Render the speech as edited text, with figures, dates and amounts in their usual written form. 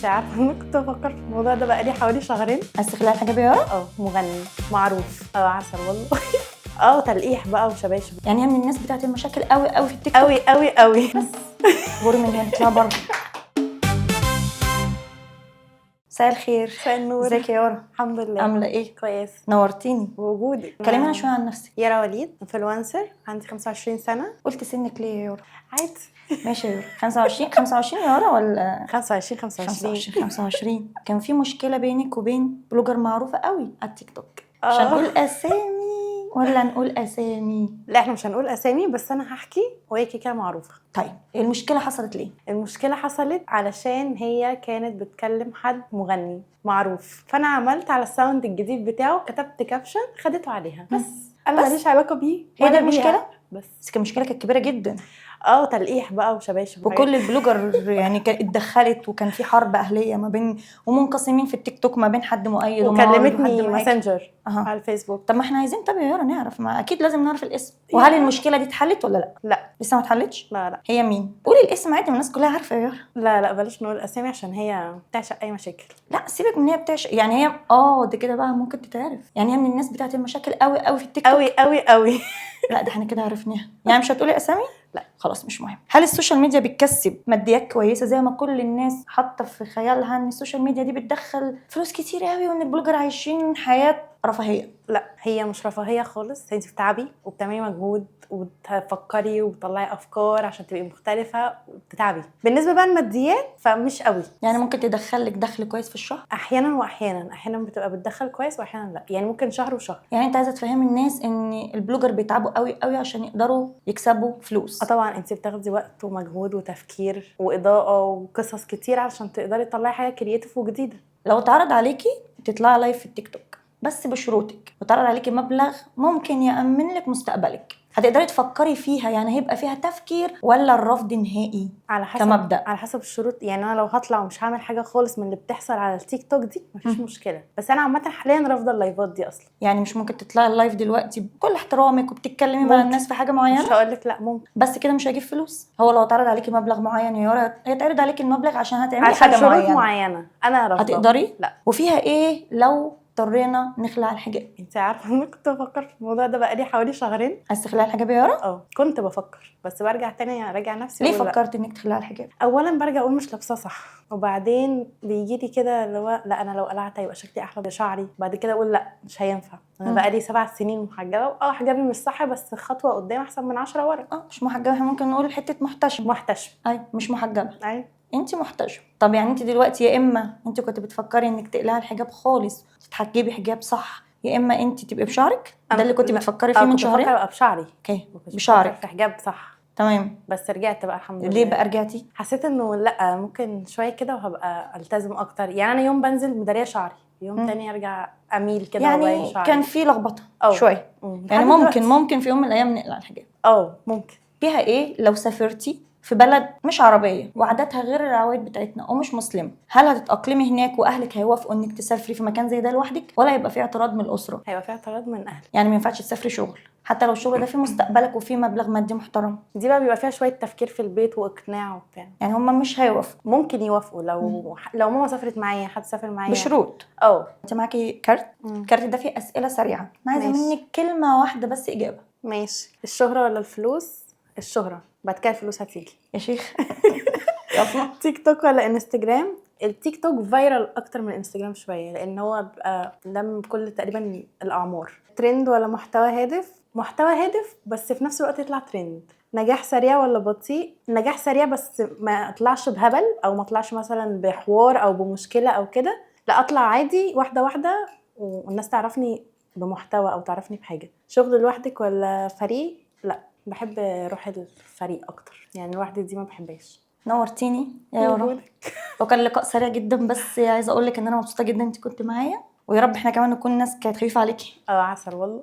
انت عارفه ان انا كنت بفكر في الموضوع ده بقالي حوالي شهرين. عايز تخلعي الحجاب يا يارا؟ اه، مغني معروف. اه عسل والله. اه تلقيح بقى وشباشب. يعني هي من الناس بتاعت المشاكل قوي قوي في التيك توك. قوي قوي قوي. بس غوري من هنا، اطلع بره. مساء الخير. مساء النور. ازيك يا يارا؟ الحمد لله. عامله ايه؟ كويس. نورتيني. بوجودك. كلمينا شوية عن نفسك. يارا وليد، influencer، عندي 25 سنة. قلت سنك ليه يا يارا؟ عادي. ماشي يا يارا. 25 25 يا يارا ولا 25 25؟ 25 25. كان في مشكلة بينك وبين blogger معروفة قوي على التيك توك. مش هنقول اسامي ولا نقول اسامي؟ لا احنا مش هنقول اسامي، بس انا هحكي وهي كده كده معروفة. طيب المشكلة حصلت ليه؟ المشكلة حصلت علشان هي كانت بتكلم حد مغني معروف، فانا عملت على ال sound الجديد بتاعه، كتبت caption خدته عليها، بس انا بس؟ ماليش علاقة بيه هي ولا دي المشكلة؟ بيها. بس بس المشكلة كانت كبيرة جدا. تلقيح بقى وشباشب وكل ال blogger يعني كان اتدخلت، وكان في حرب اهليه ما بين، ومنقسمين في التيك توك ما بين حد مؤيد ومعارض وحد وكلمتني معاكي. Messenger على الفيسبوك. طب ما احنا عايزين، طب يا يارا نعرف، ما اكيد لازم نعرف الاسم. وهل المشكلة دي اتحلت ولا لا؟ لا. لسه ما اتحلتش؟ لا لا. هي مين؟ قولي الاسم عادي، ما الناس كلها عارفه يا يارا. لا لا بلاش نقول اسامي عشان هي بتعشق اي مشاكل. لا سيبك من هي بتعشق، يعني هي ده كده بقى ممكن تتعرف. يعني هي من الناس بتاعت المشاكل قوي قوي في التيك توك. قوي قوي قوي. لا ده احنا كده عرفناها. يعني مش هتقولي اسامي؟ لا. خلاص مش مهم. هل ال social media بتكسب ماديات كويسة زي ما كل الناس حاطه في خيالها ان ال social media دي بتدخل فلوس كتير قوي وان ال blogger عايشين حياة رفاهية؟ لا هي مش رفاهية خالص، انت بتتعبي وبتعملي مجهود وبتفكري وبتطلعي افكار عشان تبقي مختلفة وبتتعبي. بالنسبة بقى للماديات فمش قوي. يعني ممكن تدخل لك دخل كويس في الشهر؟ احيانا واحيانا، احيانا بتبقى بتدخل كويس واحيانا لا، يعني ممكن شهر وشهر. يعني انت عايزه تفهمي الناس ان ال blogger بيتعبوا قوي قوي عشان يقدروا يكسبوا فلوس؟ طبعا انت بتاخدي وقت ومجهود وتفكير واضاءة وقصص كتير عشان تقدري تطلعي حاجة creative وجديدة. لو اتعرض عليكي تطلعي live في التيك توك بس بشروطك، واتعرض عليكي مبلغ ممكن يأمن لك مستقبلك، هتقدري تفكري فيها؟ يعني هيبقى فيها تفكير ولا الرفض نهائي؟ على حسب، كمبدأ. على حسب الشروط. يعني انا لو هطلع ومش هعمل حاجة خالص من اللي بتحصل على التيك توك دي مفيش مشكلة، بس انا عامة حاليا رافضه اللايفات دي اصلا. يعني مش ممكن تطلعي ال live دلوقتي بكل احترامك وبتتكلمي مع ممكن. الناس في حاجة معينة؟ مش هقول لك لا، ممكن. بس كده مش هيجيب فلوس. هو لو اتعرض عليكي مبلغ معين يا يارا هيتعرض عليكي المبلغ عشان هتعملي عشان حاجة شروط معينة. معينة انا رافضه. هتقدري؟ لا. وفيها ايه لو اضطرينا نخلع الحجاب؟ انت عارفه ان انا كنت بفكر في الموضوع ده بقالي حوالي شهرين. عايز تخلعي الحجاب يا يارا؟ كنت بفكر، بس برجع تاني اراجع نفسي. ليه وأقول لا. فكرت انك تخلعي الحجاب؟ اولا برجع اقول مش لابساه صح، وبعدين بيجي لي كده اللي هو لا انا لو قلعت هيبقى شكلي احلى بشعري، بعد كده اقول لا مش هينفع، انا بقالي 7 سنين محجبة، حجابي مش صح بس خطوة قدام احسن من 10 ورا. مش محجبة، احنا ممكن نقول حتة محتشمه. محتشمه. ايوه مش محجبة. ايوه انت محتشمه. طب يعني انت دلوقتي يا اما انت كنت بتفكري انك تقلعي الحجاب خالص تتحجبي حجاب صح، يا اما انت تبقي بشعرك، ده اللي كنت بتفكري فيه من كنت شهرين؟ بفكر ابقى بشعري. okay ما كنتش بشعرك. بفكر في حجاب صح. تمام. بس رجعت بقى الحمد لله. ليه بقى رجعتي؟ حسيت انه لا ممكن شوية كده وهبقى التزم اكتر. يعني انا يوم بنزل مداريه شعري، يوم تاني ارجع اميل كده يعني وأبين شعري. كان في لخبطة شوية. يعني لحد دلوقتي. ممكن في يوم من الايام نقلع الحجاب. ممكن. فيها ايه لو سافرتي في بلد مش عربية وعاداتها غير العوايد بتاعتنا ومش مسلمة، هل هتتاقلمي هناك واهلك هيوافقوا انك تسافري في مكان زي ده لوحدك، ولا هيبقى في اعتراض من الاسرة؟ هيبقى في اعتراض من اهلي. يعني ما ينفعش تسافري شغل حتى لو الشغل ده في مستقبلك وفيه مبلغ مادي محترم؟ دي بقى بيبقى فيها شوية تفكير في البيت واقناع وبتاع. يعني هم مش هيوافقوا؟ ممكن يوافقوا لو ماما سافرت معايا، حد سافر معايا. بشروط. انت معاكي كارت؟ الكارت ده فيه اسئلة سريعة، انا عايزه منك كلمة واحدة بس اجابه. ماشي. الشهرة ولا الفلوس؟ الشهرة، بعد كده الفلوس هتيجي. يا شيخ. يلا. تيك توك ولا انستجرام؟ التيك توك viral اكتر من الانستجرام شوية، لان هو بيبقى لم كل تقريبا الاعمار. ترند ولا محتوى هادف؟ محتوى هادف بس في نفس الوقت يطلع ترند. نجاح سريع ولا بطيء؟ نجاح سريع بس ما اطلعش بهبل، او ما اطلعش مثلا بحوار او بمشكلة او كده، لا اطلع عادي واحدة واحدة والناس تعرفني بمحتوى او تعرفني بحاجة. شغل لوحدك ولا فريق؟ لا بحب روح الفريق اكتر، يعني لوحدي دي ما بحبهاش. نورتيني يا يارا. موجودة. وكان لقاء سريع جدا، بس عايزه اقول لك ان انا مبسوطة جدا انت كنت معايا، ويا رب احنا كمان نكون ناس كانت خفيفة عليكي. عسل والله.